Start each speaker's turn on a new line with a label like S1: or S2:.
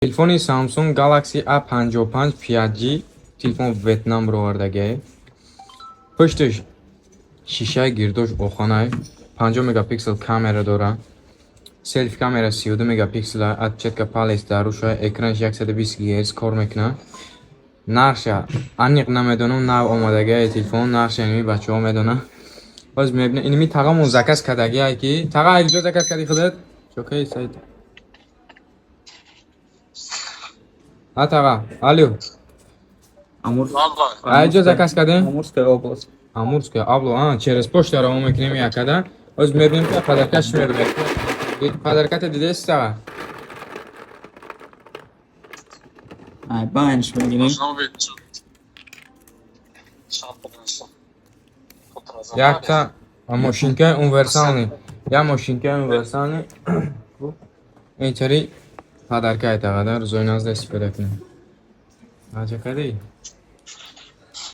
S1: Телефони Samsung Galaxy A55 5G, телефон Ветнам ровардагиае. Пушташ шишаи гирдош оханай, 50 мегапиксел камера дора. Селфи камера 32 мегапиксела, отпечатка палец даруша, экранаш 120 Гц кор мекунад. Нархша аниқ намедонам, нав омадагиае телефон, нархша инми бачаҳо медонанд. Боз мебинем, инми тағамон заказ кардагиае ки таға ай куҷо заказ кардӣ худат? Чокаи сайт. А таға, алё.
S2: Амур.
S1: Ай ҷо заказ кардем?
S2: Амурская область.
S1: Амурская область. А, через почта раво мекунем якада. Боз мебинем ки подарка чӣ мебинем. Подарката дидеси таға?
S2: Ай, байнш мегирем.
S1: Якта мошинкаи универсални. Я мошинкаи универсални. Интари подаркаи тағада рӯзои назда истифода кунем. Аҷа кардӣ?